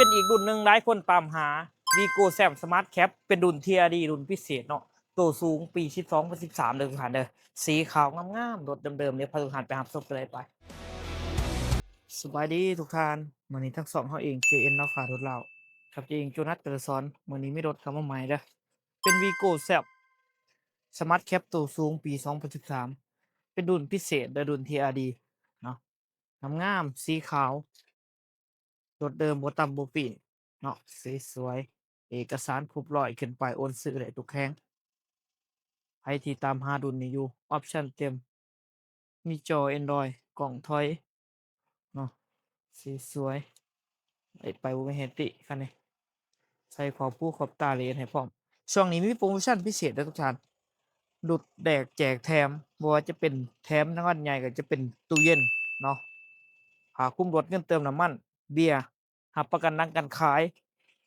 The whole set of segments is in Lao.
ປັນອີກລຸ້ນໜຶ່ງຫຼາຍຄົນຕາມຫາ ວີໂກ້ ແຊມ ສະມາດແຄັບ ເປັນລຸ້ນ ທີອາຣ໌ດີ ລຸ້ນພິເສດເນາະ ໂຕສູງປີສິບສອງພັນສິບສາມເດີທຸກທ່ານເດີ ສີຂາວງາມໆ ລົດເດີມໆ ດຽວພາທຸກທ່ານໄປຮັບຊົມກັນເລີຍໄປ. ສະບາຍດີທຸກທ່ານ ມື້ນີ້ທາງຊ່ອງເຮົາເອງ ເຈເອັນ ລາວຄ້າ ໂດດລາວ ກັບເຈເອງ ໂຈນັດ ກະລະສອນ ມື້ນີ້ມີລົດເຂົ້າມາໃໝ່ເດີ ເປັນ ວີໂກ້ ແຊມ ສະມາດແຄັບ ໂຕສູງປີສອງພັນສິບສາມ ເປັນລຸ້ນພິເສດ ແລະ ລຸ້ນ ທີອາຣ໌ດີ ເນາະ ງາມໆ ສີຂາວ ລົດເດີມ ບໍ່ຕຳບໍ່ປີ້ນເນາະ ສວຍໆ ເອກະສານຄົບຮ້ອຍ ຂຶ້ນປ້າຍໂອນຊື້ໄດ້ທຸກແຂວງ. ໃຜທີ່ຕາມຫາລຸ້ນນີ້ຢູ່ ອອບຊັນເຕັມ ມີຈໍແອນດຣອຍ ກ້ອງຖອຍເນາະ ສວຍໆ ໄດ້ໄປບໍ່ມີເຮັດຕິຄັນນີ້ ໃສ່ຂອບຫູຂອບຕາເລນໃຫ້ພ້ອມ. ຊ່ວງນີ້ມີໂປຣໂມຊັນພິເສດເດີທຸກທ່ານ ຫຼຸດແດກແຈກແຖມ ບໍ່ວ່າຈະເປັນແຖມລາງວັນໃຫຍ່ ກໍຈະເປັນຕູ້ເຢັນເນາະ ຜ້າຄຸມລົດ ເງິນເຕີມນ້ຳມັນ ເບຍ ຮັບປະກັນຫຼັງການຂາຍ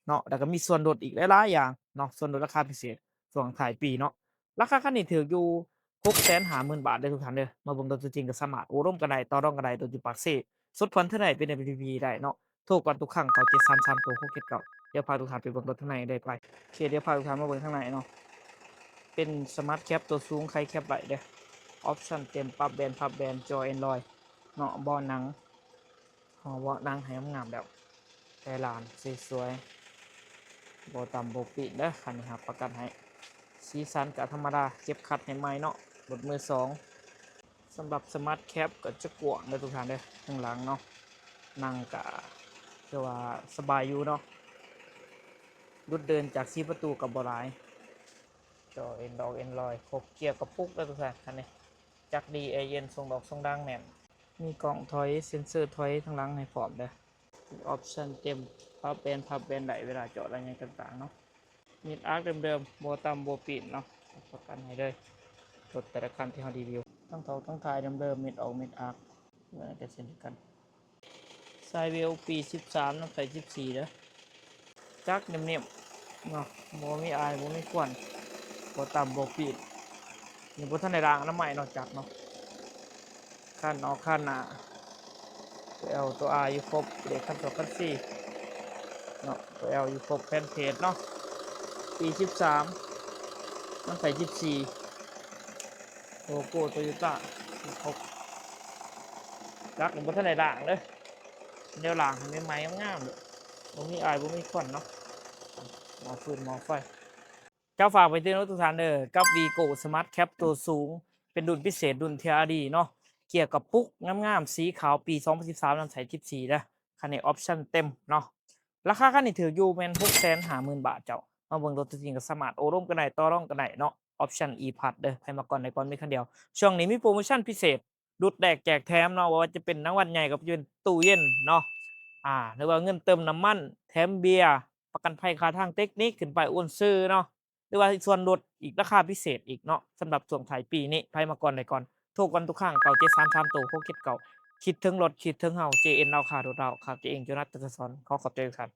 ເນາະ ແລ້ວກໍມີສ່ວນລົດອີກຫຼາຍໆຢ່າງເນາະ ສ່ວນລົດລາຄາພິເສດຊ່ວງທ້າຍປີເນາະ. ລາຄາຄັນນີ້ຖືກຢູ່ ຫົກແສນຫ້າໝື່ນບາດເດີທຸກທ່ານເດີ ມາເບິ່ງໂຕຈິງກໍສາມາດໂອ້ລົມກັນໄດ້ ຕໍ່ລອງກັນໄດ້ ໂຕຢູ່ປາກເຊ ສົດຜ່ອນເທື່ອໃດເປັນ ເອັມ ພີ ພີ ໄດ້ເນາະ ໂທກວານທຸກຄັ້ງ ເກົ້າເຈັດສາມສາມ ໂຕຫົກເຈັດເກົ້າ. ດຽວພາທຸກທ່ານໄປເບິ່ງລົດທາງໃນໄດ້ໄປ ໂອເຄ ດຽວພາທຸກທ່ານມາເບິ່ງທາງໃນເນາະ ເປັນສະມາດແຄັບ ໂຕສູງ ໄຂແຄັບໄດ້ເດີ ອອບຊັນເຕັມ ປັບແບນ ພັບແບນ ຈໍແອນດຣອຍເນາະ ເບາະໜັງ ເບາະໜັງໃຫ້ງາມໆ ແລ້ວ ແຕ່ລານສວຍໆ ບໍ່ຕຳບໍ່ປີ້ນເດີ ຄັນນີ້ຮັບປະກັນໃຫ້ ສີສັນກະທຳມະດາ ເກັບຂັດໃຫ້ໃໝ່ເນາະ ລົດມືສອງ. ສຳລັບສະມາດແຄັບກໍຈະກວ້າງເດີທຸກທ່ານເດີ ຂ້າງຫຼັງເນາະ ນັ່ງກະຖືວ່າສະບາຍຢູ່ເນາະ ຫຼຸດເດີນຈາກສີ່ປະຕູກໍບໍ່ຫຼາຍ ຈໍແອນດຣອຍ ແອນດຣອຍ ຄົບ ເກຍກະປຸກເດີທຸກທ່ານ ຄັນນີ້ຈັກດີ ແອເຢັນ ສົ່ງດອກສົ່ງດັງແໜ້ນ ມີກ້ອງຖອຍ ເຊັນເຊີຖອຍທາງຫຼັງໃຫ້ພ້ອມເດີ ອອບຊັນເຕັມ ປັບແບນ ພັບແບນໄດ້ເວລາຈອດລະຫຍັງຕ່າງໆເນາະ. ເມັດອາກເດີມໆ ບໍ່ຕຳບໍ່ປີ້ນເນາະ ຮັບປະກັນໃຫ້ເລີຍ ລົດແຕ່ລະຄັນທີ່ເຮົາຣີວິວ ທັງເທົ້າທັງທ້າຍເດີມໆ ເມັດອອກເມັດອາກ ເໝືອນກັນເຊັ່ນດຽວກັນ ສາຍເວວປີສິບສາມ ນຳໃສ່ສິບສີ່ເດີ ຈັກເໜັມໆເນາະ ບໍ່ມີອາຍ ບໍ່ມີຄວັນ ບໍ່ຕຳບໍ່ປີ້ນ ຍັງບໍ່ທັນໄດ້ລ້າງອະນາໄມເນາະ ຈັກເນາະ ຄັນອອກຄັນໜ້າ ຕົວແອວຕົວອາຢູ່ຄົບ ເບຣກຄັນສອງຄັນສີ່ເນາະ ຕົວແອວຢູ່ຄົບ ແຜ່ນເພດເນາະ ປີສິບສາມ ນຳໃສ່ສິບສີ່ ໂລໂກ້ໂຕໂຍຕ້າຢູ່ຄົບ ຈັກຍັງບໍ່ທັນໄດ້ລ້າງເດີ ແນວລ້າງໃຫ້ໃໝ່ໆງາມໆເດີ ບໍ່ມີອາຍບໍ່ມີຄວັນເນາະ ໝໍ້ຟືນໝໍ້ໄຟ. ເຈົ້າ ຝາກໄປເຕືອນທຸກທ່ານເດີ ກັບ ວີໂກ້ ສະມາດແຄັບ ໂຕສູງ ເປັນລຸ້ນພິເສດ ລຸ້ນ ທີອາຣ໌ດີ ເນາະ ເກຍກະປຸກງາມໆ ສີຂາວ ປີສອງພັນສິບສາມ ນຳໃສ່ສິບສີ່ເດີ ຄັນນີ້ອອບຊັນເຕັມເນາະ ລາຄາຄັນນີ້ຖືກຢູ່ແມ່ນ ຫົກແສນຫ້າໝື່ນບາດເຈົ້າ ມາເບິ່ງໂຕຈິງກໍສາມາດໂອ້ລົມກັນໄດ້ ຕໍ່ລອງກັນໄດ້ເນາະ ອອບຊັນ ອີພລັສເດີ ໃຜມາກ່ອນໄດ້ກ່ອນ ມີຄັນດຽວ. ຊ່ວງນີ້ມີໂປຣໂມຊັນພິເສດ ຫຼຸດແດກແຈກແຖມເນາະ ບໍ່ວ່າຈະເປັນລາງວັນໃຫຍ່ກໍຈະເປັນຕູ້ເຢັນເນາະ ອາ ຫຼືວ່າເງິນເຕີມນ້ຳມັນ ແຖມເບຍ ປະກັນໄພ ຄ່າທາງເຕັກນິກ ຂຶ້ນປ້າຍໂອນຊື່ເນາະ ຫຼືວ່າສ່ວນລົດອີກ ລາຄາພິເສດອີກເນາະ ສຳລັບຊ່ວງທ້າຍປີນີ້ ໃຜມາກ່ອນໄດ້ກ່ອນ ໂທກ່ອນທຸກຄັ້ງ ເກົ້າເຈັດສາມສາມ ໂຕຫົກເຈັດເກົ້າ. ຄິດເຖິງລົດ ຄິດເຖິງເຮົາ ເຈເອັນ ລາວຄ້າ ໂດດລາວ ຂ້າພະເຈົ້າເອງ ໂຈນັດ ຕະສອນ ຂໍຂອບໃຈທຸກທ່ານ.